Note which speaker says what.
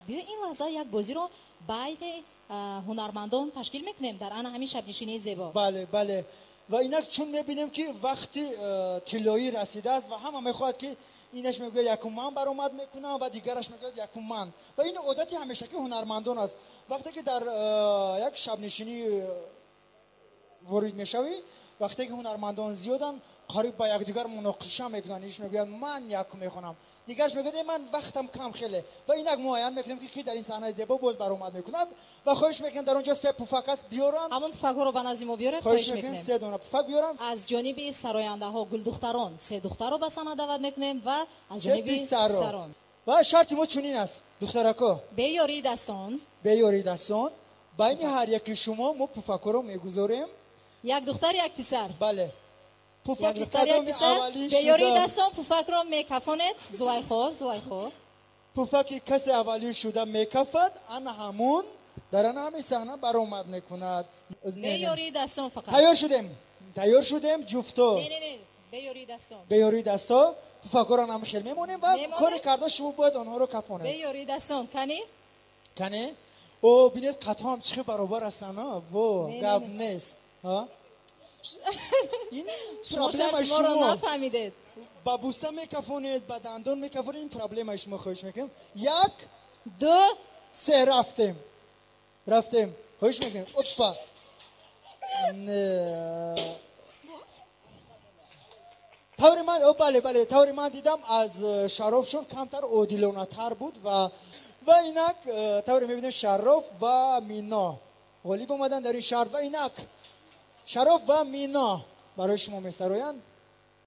Speaker 1: Биё ин лаҳза як бозиро байни ҳунармандон ташкил мекунем дар ана ҳамин шабнишинии зебо.
Speaker 2: Бале, бале. Ва инак чун мебинем ки вақти тиллоӣ расидааст ва ҳама мехоҳад ки инаш мегӯяд якум ман баромад мекунам ва дигараш мегӯяд якум ман. Ва ин одати ҳамешагии ҳунармандон аст. Вақте ки дар як шабнишинӣ ворид мешавӣ, вақте ки ҳунармандон зиёданд, қариб ба якдигар муноқиша мекунанд. Иш мегӯяд ман якум мехонам, дигараш мегӯяд ман вақтам кам хеле. Ва инак муайян мекунем ки ки дар ин саҳнаи зебо боз баромад мекунад ва хоҳиш мекунем дар он ҷо се пуфак аст биёранд.
Speaker 1: Ҳамон пуфакҳоро ба назди мо биёред,
Speaker 2: хоҳиш мекунем се дона пуфак биёранд.
Speaker 1: Аз ҷониби сарояндаҳо гулдухтарон се духтарро ба саҳна даъват мекунем ва аз ҷониби писарон.
Speaker 2: Ва шарти мо чунин аст, духтарако.
Speaker 1: Бе ёрии дастон.
Speaker 2: Бе ёрии дастон. Байни ҳар яки шумо мо пуфакҳоро мегузорем.
Speaker 1: Як духтар, як писар.
Speaker 2: Бале.
Speaker 1: Пуфаки кадоми аввалин шуда. Бе ёрии дастон пуфакро мекафонед. Зулайхо, Зулайхо.
Speaker 2: Пуфаки касе аввалин шуда мекафад, ана ҳамун дар ана ҳамин саҳна баромад мекунад.
Speaker 1: Бе ёрии дастон фақат.
Speaker 2: Тайёр шудем. Тайёр шудем ҷуфто.
Speaker 1: Не, не, не, бе ёрии дастон.
Speaker 2: Бе ёрии дасто пуфакҳоро нам хел мемонем ва коре карда шумо бояд онҳоро кафонед.
Speaker 1: Бе ёрии дастон. Кани?
Speaker 2: Кани? О, бинед қатҳо ҳам чӣ баробар ҳастанд, во, гап нест. Ин проблемаи
Speaker 1: шумо нафаҳмидед.
Speaker 2: Ба буса мекафонед, ба дандон мекафонед, ин проблемаи шумо. Хоҳиш мекунем. Як,
Speaker 1: ду,
Speaker 2: се, рафтем. Рафтем. Хоҳиш мекунем. Опа. Таври ман, о, бале, бале, таври ман дидам аз Шарофшон камтар одилонатар буд ва инак тавре мебинем Шароф ва Мино ғолиб омаданд дар ин шарт ва инак Шароф ва Мино барои шумо месароянд.